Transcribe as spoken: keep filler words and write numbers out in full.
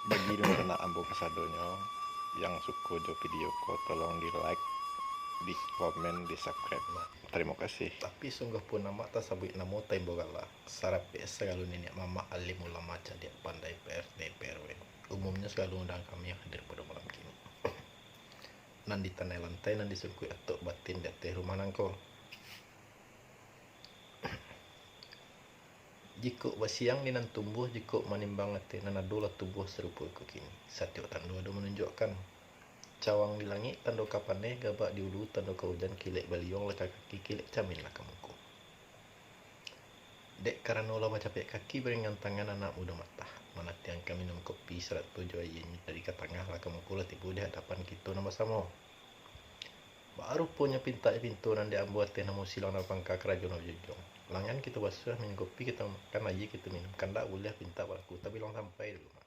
Bagi dunsanak ambo kasadonyo yang suko jo video ko, tolong di like, di komen, di subscribe. Tarimo kasih. Tapi sungguah pun amak tasabuik namo Taimbo Gala, sarapek sagalo niniak mamak, alim ulama, cadiak pandai, P R T, P R W. Umumnyo sagalo undangan kami yang hadir pado malam kini. Nan di tanah lantai, nan disungkuik atok batin di ateh rumah nangko. Jikok basiang di nan tumbuah, jikok manimbang ateh nan ado lah tubuah sarupo iko kini. Satiok tando ado manunjuakkan. Cawang di langik tando ka paneh, gabak di ulu tando ka ujan, kilek baliuang lah ka kaki, kilek camin lah ka muko. Dek karano lah bacapek kaki, baringan tangan anak mudo matah, manatiang ka minum kopi sarato jo aia dari ka tangah lah ka muko lah tibo di hadapan kito nan basamo. Baa ruponyo pintak jo pinto nan di ambo ateh namo silang nan pangka karajo nan bajujuang. Langan kito basuah, minum kopi kito makan, aia kito minum, kandak buliah pintak balaku, tabilang sampai dulu mah.